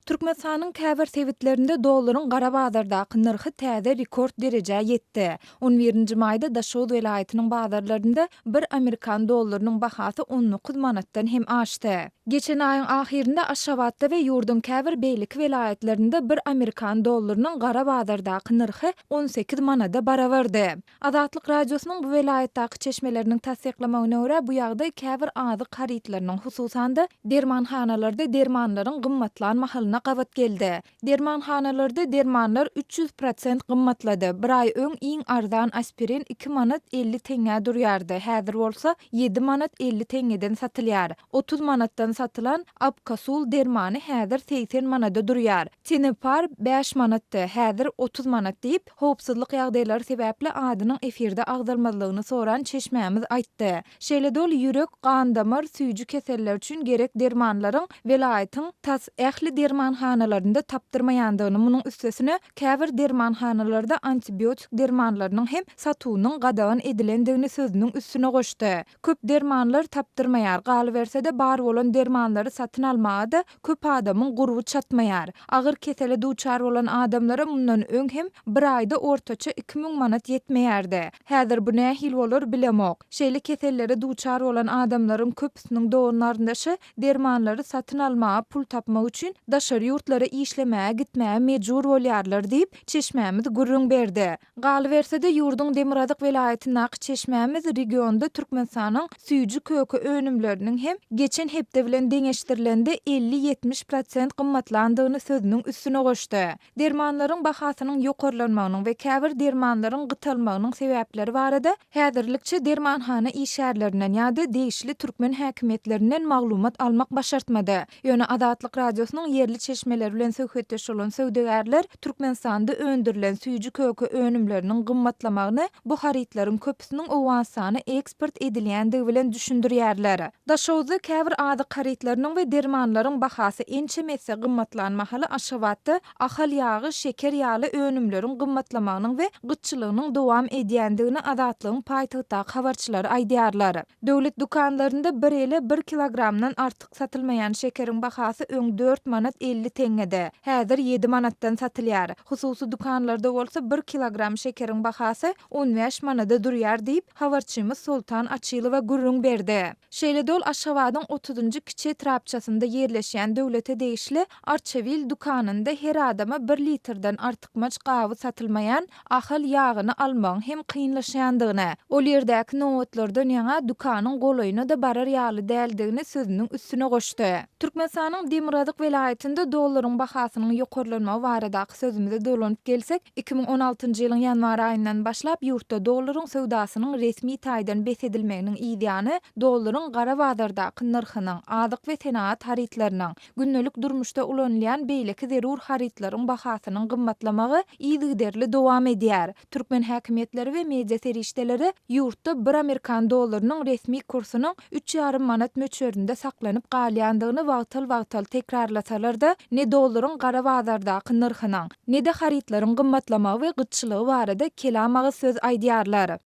Türkmenistanyň käbir sebitlerinde dollaryň gara bazardaky nyrhy täze rekord derejä ýetdi. On birinji maýda Daşoguz welaýatynyň bazarlarynda bir amerikan dollarynyň bahasy 19 manatdan hem aşdy. Geçen aýyň ahyrynda Aşgabatda we ýurduň käbir beýleki welaýatlarynda bir amerikan dollarynyň gara bazardaky nyrhy 18 manada barabardy. Azatlyk Radiosynyň bu welaýatdaky çeşmeleriniň tassyklamagyna görä, bu ýagdaý käbir azyk harytlarynyň, hususan-da, dermanhanalarda dermanlaryň gymmatlan mahalyna gabat geldi. Dermanhanalarda dermanlar 300 prosent gymmatlady. Bir aý öň iň arzan aspirin iki manat 50 teňňä durýardy, häzir bolsa ýedi manat 50 teňňeden satylýar. 30 manatdan satylan Abkasul dermany häzir 80 manada durýar. Tenepar bäş manatdy, häzir 30 manat diýip, Howpsuzlyk ýagdaýlary sebäpli adynyň efirde agzalmazlygyny soran çeşmämiz aýtdy. Şeýle-de ol ýürek, gan-damar, süýji keseller üçin gerek dermanlaryň welaýatyň tas ähli dermanhanalarynda tapdyrmaýandygyny, munuň üstesine, käbir dermanhanalarda antibiotik dermanlarynyň hem satuwynyň gadagan edilendigini sözüniň üstüne goşdy. Köp dermanlar tapdyrmaýar, galyberse-de bar bolan dermanlary satyn almaga-da köp adamyň gurby çatmaýar. Agyr kesele duçar bolan adamlara mundan öň hem bir aýda ortaça 2000 manat ýetmeýärdi. Häzir bu nähili bolar bilemok. Şeýle kesellere duçar bolan adamlaryň köpüsiniň dogan-garyndaşy dermanlary satyn almaga pul tapmak üçin daşary ýurtlara işlemäge gitmäge mejbur bolýarlar diýip, çeşmämiz gürrüň berdi. Galyberse-de, ýurduň demirgazyk welaýatyndaky çeşmämiz regionda Türkmenistanyň süýji-köke önümleriniň hem geçen hepde bilen deňeşdirilende 50-70 prosent gymmatlandygyny sözüniň üstüne goşdy. Dermanlaryň bahasynyň ýokarlanmagynyň we käbir dermanlaryň gytalmagynyň sebäpleri barada häzirlikçe dermanhana işgärlerinden ýa-da degişli türkmen häkimiýetlerinden maglumat almak başartmady. Ýöne Azatlyk Radiosynyň ýerli çeşmeleri bilen söhbetdeş bolan söwdagärler Türkmenistanda öndürilen süýji-köke önümleriniň gymmatlamagyny bu harytlaryň köpüsiniň Owganystana eksport edilýändigi bilen düşündirýärler. Daşoguzda käbir azyk harytlarynyň we dermanlaryň bahasy ençeme esse gymmatlan mahaly Aşgabatda Ahal ýagy, şeker ýaly önümleriň gymmatlamagynyň we gytçylygynyň dowam edýändigini Azatlygyň paýtagtdaky habarçylary aýdýarlar. Döwlet dükanlarynda bir ele bir kilogramdan artyk satylmaýan şekeriň bahasy öň dört manat 50 teňňedi, häzir ýedi manatdan satylýar. Hususy dükanlarda bolsa bir kilogram şekeriň bahasy 15 manada durýar diýip, habarçymyz Soltan Açylowa gürrüň berdi. Şeýle-de ol Aşgabadyň otuzynjy kiçi etrapçasynda ýerleşýän döwlete degişli Arçabil dükanynda her adama bir litrden artykmaç gaby satylmaýan Ahal ýagyny almagyň hem kynlaşýandygyny, ol ýerdäki nobatlardan ýaňa dükanyň golaýyna-da barar ýaly däldigini sözüniň üstüne goşdy. Türkmenistanyň demirgazyk welaýatynda dollaryň bahasynyň ýokarlanmagy baradaky sözümize dolanyp gelsek, 2016-njy ýylyň ýanwar aýyndan başlap ýurtda dollaryň söwdasynyň resmi taýdan bes edilmeginiň yzýany dollaryň gara bazardaky nyrhynyň, azyk we senagat harytlarynyň, gündelik durmuşda ulanylýan beýleki zerur harytlaryň bahasynyň gymmatlamagy yzygiderli dowam edýär. Türkmen häkimiýetleri we media serişdeleri ýurtda bir amerikan dollarynyň resmi kursunyň üç ýarym manat möçberinde saklanyp galýandygyny wagtal-wagtal tekrarlasalar-da, ne dollaryň gara bazardaky nyrhynyň, ne-de harytlaryň gymmatlamagy we gytçylygy barada kelam agyz söz aýdýarlar.